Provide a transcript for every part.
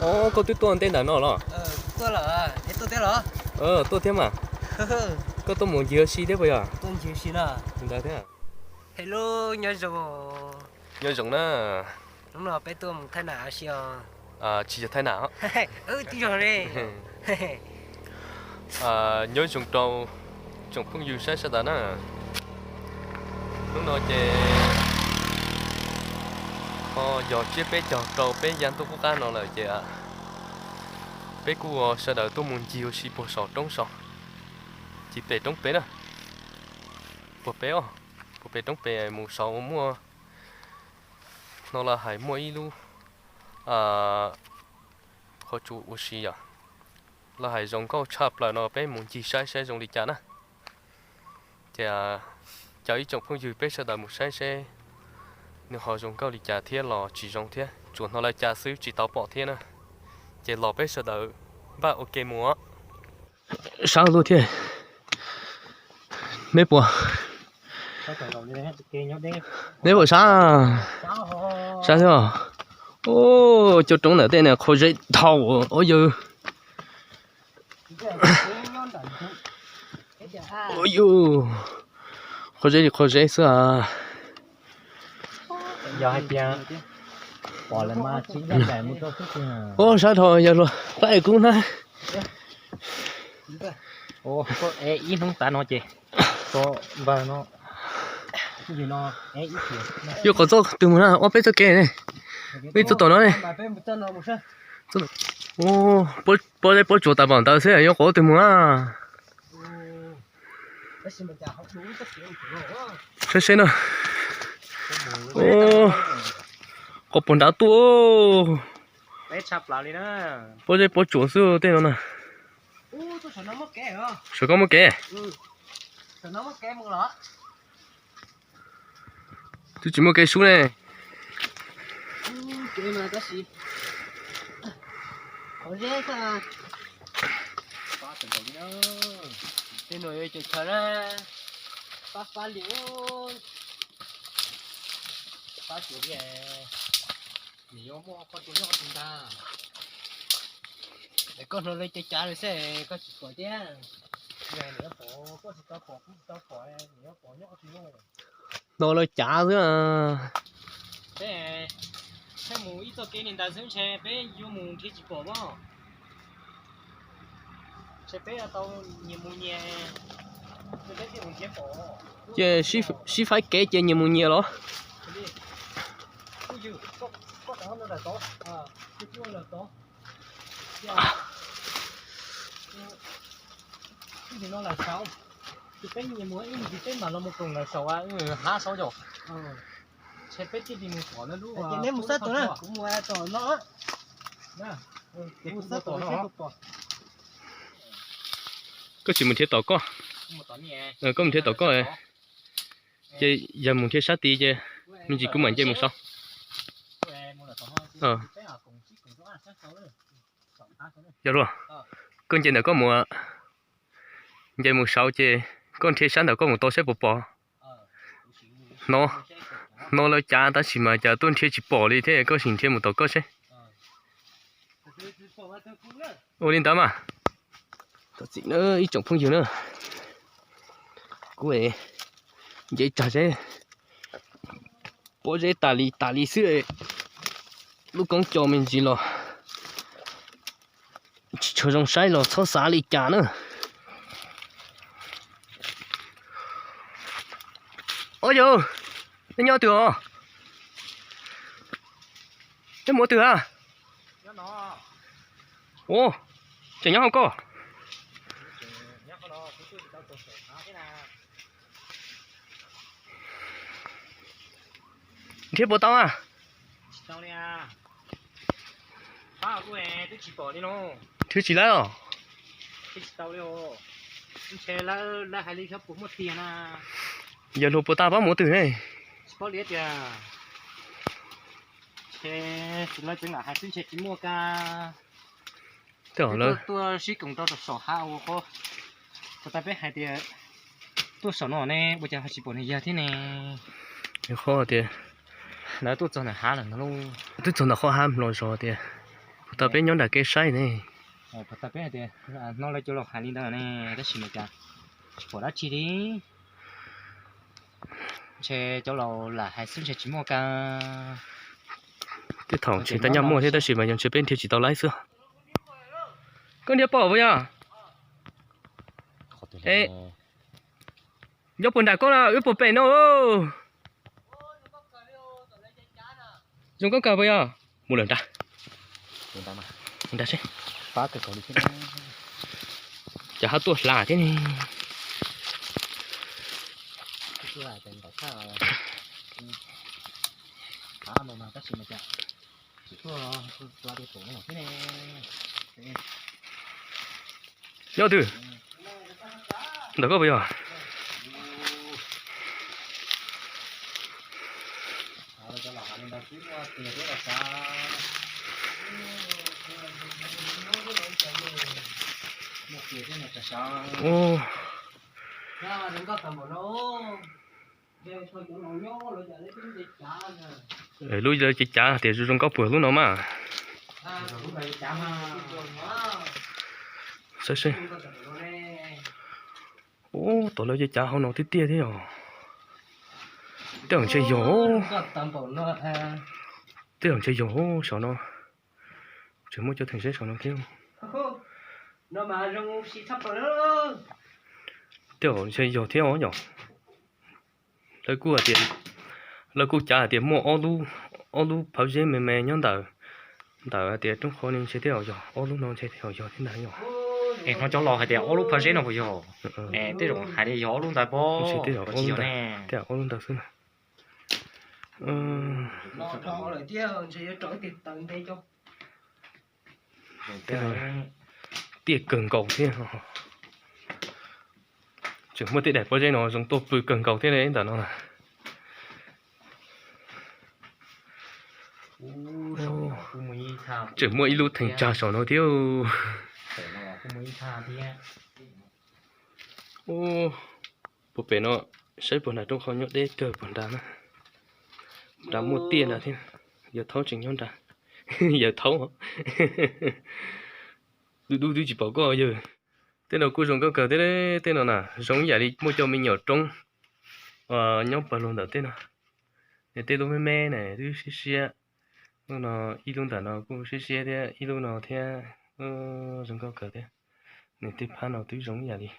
Os, koj twb tuaj ntej ntawm no los? Tuaj thiab mas. Koj tuaj mus ncig ua si thiab puas yog? Ntawd thiab. Nyob zoo na. Hnub no peb tuaj mus thaij nam ua si os. Tsis yog thaij nam. Nyob zoo rau tsoom phooj ywg saib sawv daws na. Hnub no ces ho yog tsiab peb caug rau peb yav ntuj qub qab no lawm ces peb kuj sawv daws tuaj mus ncig ua si puag saum roob saud, ncig pem roob pem na, puag pem os, puag pem roob pem mus saud muaj, no lawv hais muaj ib lub qhov tsua ua si yom. Lawv hais zoo nkauj tshaj plaws no peb mus ncig saib seb zoo li cas na. Ces caw ib tsoom phooj ywg peb sawv daws mus saib seb nws ho zoo nkauj li cas thiab los tsis zoo thiab, tsuas hnov lawv cas xwb tsis tau pom thiab na. Ces los peb sawv daws npaj ua ke mus. Sab luaj thiab. Neb puas, neb puas sab? Sab thiab. Cov roob ntawm tej no qhov zeb dhau, ua yawg. Ua yawg, qhov zeb li qhov zeb xwb a. Ua sab dhau yawg luag pab es kub hnab. Ib hnub tav no ces yuav qhov txoj twg mus na, ob peb txoj kev ne, ib txoj tom no ne. Pob zeb pob tsuas tas pom ntawd xwb yuav qhov twg mus na. Saib seb na. Qhov puag nrad tuaj. Pob zeb pob tsuas xwb tej no na. Saum koj muaj kev. Twb tsis muaj kev sub ne. Tej no ces chaw na, pab pab li, pab tsuas li. Nws yuav muaj qhov tsuas nyob qhov twg ntag? Es koj hnov lawv cav cav lawm xwb koj tsis pom thiab. Yog nws yuav pom, koj tsis tau pom kuv tsis tau pom, nws yuav pom nyob qhov twg nyob. Hnov lawv cav xwb. Peb, peb mus ib txoj kev li ntawd xwb ntshe peb yuav mus nrhiav tsis pom mas. Ntshe peb yuav tau nyias mus nyias, peb thiaj mus nrhiav pom. Ces sib faib kev ces nyias mus nyias los. Ib ntsis no lawm saud, peb nyias mus ib ntsis peb mam los mus koom lawm saud, hav saud yom. Ntshe peb thiaj li mus pom lawv lub. Ces neb mus sab tod na, kuv mus tom no. Koj tsis mus nrhiav tom koj. Koj mus nrhiav tom koj, ces yog mus nrhiav sab tid ces me ntsis kuv mam nce mus saud. Yog luag, koj nce ntawm koj mus, nce mus saud ces koj nrhiav sab ntawm koj mus tau saib puas pom. Hnov, hnov lawv cav tab sis mas cas tuaj nrhiav tsis pom li thiab, koj sim nrhiav mus tom koj seb. Ua li ntawd mas. Thov txim nawb ib tsoom phooj ywg na. Kuv nce tsag seb. Pob zeb tas li tas li xwb. Lub koob co me ntsis los tsis tshua zoo saib los txhob xav li cas na. Ob yawg, nej nyob twg os? Nej mus twg a? Ua, tseem nyob hauv koj. Nrhiav puas tau a? Nrhiav tsis lawm os. Yawg hluas puas tau pab mus twg ne? Tej zaum lawv tuaj sib koom rau saum hav ua qhov, tau peb hais tias tuaj saum no ne ua cas ho tsis pom nws yawg thiab ne? Qhov tias lawv tuaj txog ntawm hav lawm no lauj. Twb txog ntawm qhov hav mlos zog tias puas Tau peb nyob nram kev saib ne. Hnov lawv cov laus hais li ntawd ne, tab sis mas cas tsis pom dab tsi li. Ntshe cov laus lam hais xwb ntshe tsis muaj ka. Tej thaum ntshe tau nyaj muaj thiab tab sis mas yog ntshe peb nrhiav tsis tau laib xwb. Koj nrhiav pom puas yog? Nyob puas nram koj na, wb puas pem no? Zoo koj kawg puas yog? Mus lawm nrad. Nrad seb. Cas hab tuaj hla thiab ne. Nyob twg? Ntawm koj puas yog? Lub cev cav tias zoo zoo nkauj puag lub no mas. Saib seb. Ub, tom lawv cev cav hauv no tiag tiag thiab os. Tej zaum ntshe yog, tej zaum ntshe yog saum no. Tseem muaj cov theem seb saum no thiab. Tej zaum ntshe yog thiab os yom. Lawv kuj hais tias, lawv kuj cav hais tias muaj ob lub phawv zeb me me nyob ntawm, ntawm hais tias roob qhov ni ntshe tej zaum yog ob lub no ntshe tej zaum yog thiab ntag yom. Es hnov cov laus hais tias ob lub phawv zeb no puas yog? Es tej zaum hais tias yog ob lub ntawd pob, ntshe tej zaum ob lub ntawd, tej zaum ob lub ntawd xwb na. Tiaj kawg nkaus thiab. Tseem muaj tej daim pob zeb no zoo tuaj pw kawg nkaus thiab li ntawm no na. Tseem muaj ib lub theem tsag saum no thiab. Puag pem no saib puag nram roob qhov nyob deb kawg puag nrad na. Nrad muaj tiaj nrad thiab. Yawg Thaub tseem nyob nrad. Yawg Thaub, dub dub twb tsis pom koj yawg. Tej no kuj zoo nkauj kawg thiab, tej no na zoo ib yam li muaj cov me nyuam roob nyob pawg lug ntawm tej no. Nws tej lub me me na twb siab siab. Lub no, ib lub ntawm no kuj siab siab thiab ib lub no thiab. Zoo nkauj kawg thiab. Nws tej phab no twb zoo ib yam li.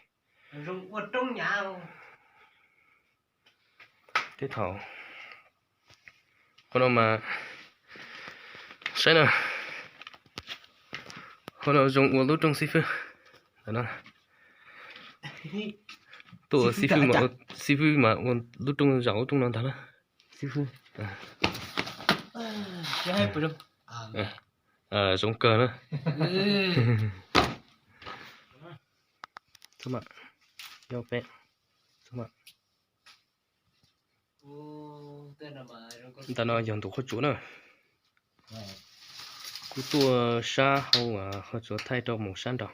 Tej thaum, qhov no mas, saib na, qhov no zoo ua lub rooj xib fwb. Tuaj ua xib fwb mas, xib fwb mas ua lub rooj, zaum lub rooj no ntag na. Xib fwb, zoo kawg na. Ntawm no yog ntug qhov tsua na. Kuv tuaj sab hauv qhov tsua thaij rau mus sab nraud.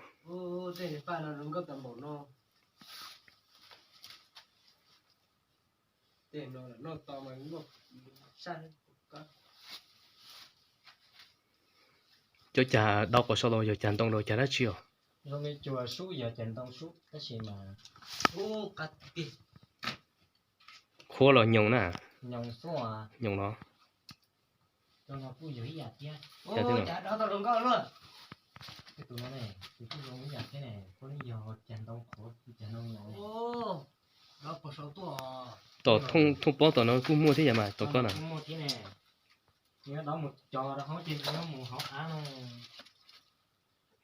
Cov cag dau qhov saud los yog cag ntoo los cag dab tsi os? Qhuav los nyoos na? Nyoos los. Tom thooj pob tom no kuj muaj thiab yam mas tom koj na.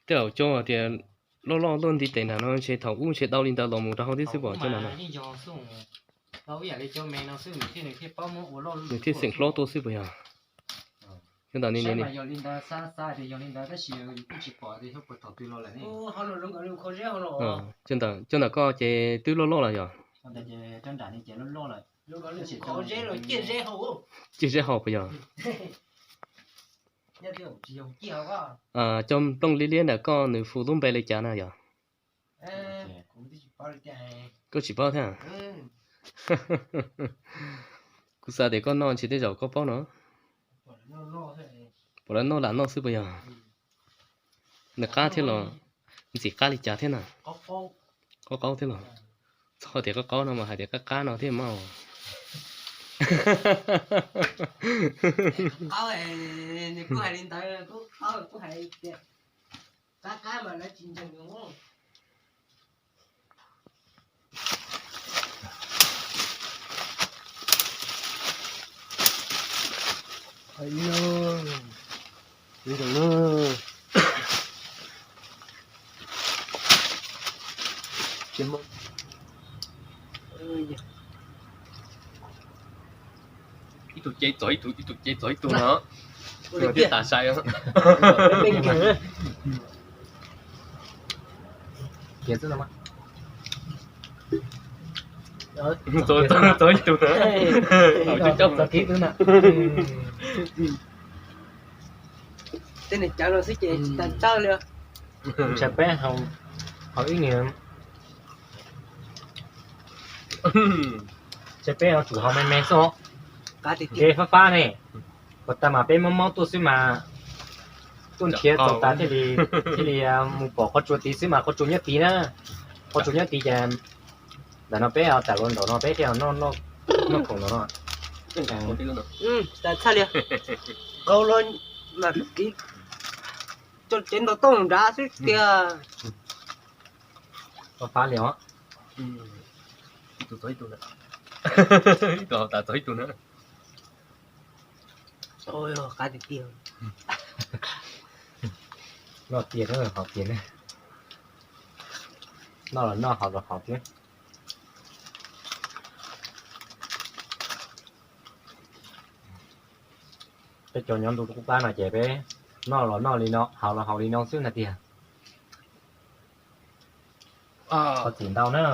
Tej zaum cov tias loj loj luaj ntiv tes nrad no ntshe thaum ub ntshe dau li ntawd los mus rau hauv tib xwb pom cov no na. Nws thiaj xeem hlob tuaj xwb puas yog? Cov ntawd ni, cov ntawd koj ces twb loj loj lawm yog? Ciaj zeb hau puas yog? Cov nplooj liab liab ntawm koj nws hu lub npe li cas na yog? Koj tsis paub thiab. Kuv xav tias koj noj ntshe tej zaum koj paub no. Pom lawv noj lam noj xwb puas yog? Nws qab thiab los? Ntxim qab li cas thiab na? Qaub qaub thiab los? Txhob tias qaub qaub no mas hais tias qab qab no thiab mas. Qaub, nws kuj hais li ntawd, kuj qaub kuj hais tias qab qab mas lawv tsis ntseeg. Ib tug cev txog ib tug, ib tug cev txog ib tug no. Thiaj tas sai. Txog ib tug na. Tej niag cawv los xwb ces tsis tas tsawg li. Ntshe peb haus ib niag, ntshe peb yuav tsum haus me me xwb. Nce fab fab ne, puas tas mas peb mob mob tuaj xwb mas, tuaj nrhiav txaus tas thiaj li, thiaj li mus pom qhov tsua tid xwb mas qhov tsua nyob tid na. Qhov tsua nyob tid ces ntawm no peb tawm los nraum no peb thiaj noj khoom no no. Txhaj li, qau los mas kiv, cov cev ntaus tooj nrad xwb tiag. Fab li os. Ib tug txog ib tug na. Ib tug tas txog ib tug na. Qab tiag tiag. Noj tiag, haus tiag ne. Noj los noj, haus los haus thiab. Peb cov nyob ntu qub qab no ces peb noj los noj li no, haus los haus li no xwb na tiag. Qhov txim ntau na.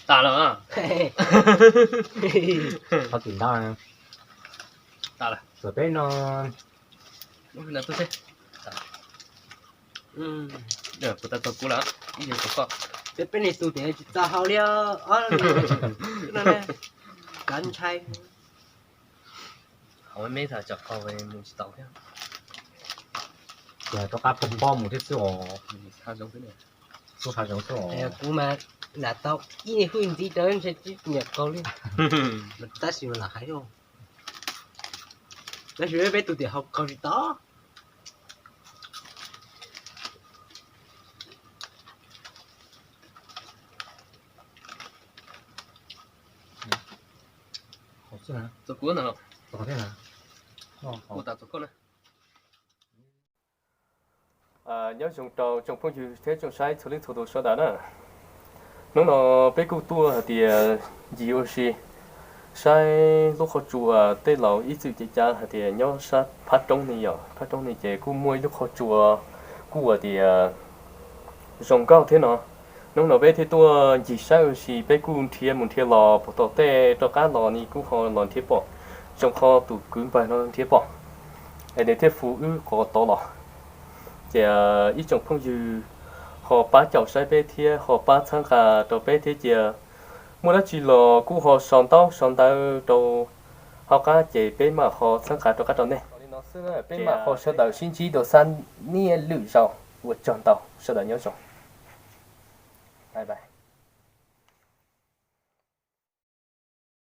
Tas lawm. Qhov txim ntau. Txawm peb no. Peb, peb niag tus tias tsis txaus haus li, kav ntshai. Haus me me txog qaug mus tsis tau thiab. Ces rov qab poob pob mus thiab xwb os. Xub hav zoov xwb os. Kuv mas lam tau ib hwj ntxiv rau ntshe tib niam qaug li. Tab sis mas lam hais, tab sis peb tus tias haus qaug tsis tau. Nyob zoo rau tsoom phooj ywg thiab tsoom saib txhua leej txhua tus sawv daws na. Hnub no peb kuj tuaj hais tias ncig ua si saib lub qhov tsua tej laus ib txwm cev cav hais tias nyob sab phab roob ne yom, phab roob ne ces kuj muaj ib lub qhov tsua kuj hais tias zoo nkauj thiab no. Hnub no peb thiaj tuaj ncig saib ua si, peb kuj nrhiav mus nrhiav los puag tom tej rov qab los ne kuj ho los nrhiav pom, zoo qhov tus kwv npawg no nrhiav pom es nws thiaj hu wb qhov tod los. Ces ib tsoom phooj ywg ho pab caum saib peb thiab ho pab txhawb nqa rau peb thiab cia muaj dab tsi los kuj ho sau ntaub sau ntawv rau hauv qab ces peb mam ho txhawb nqa rov qab rau nej. Peb mam ho sawv daws sib ntsib dua sab niaj lwm zaus, ua tsaug ntau, sawv daws nyob zoo.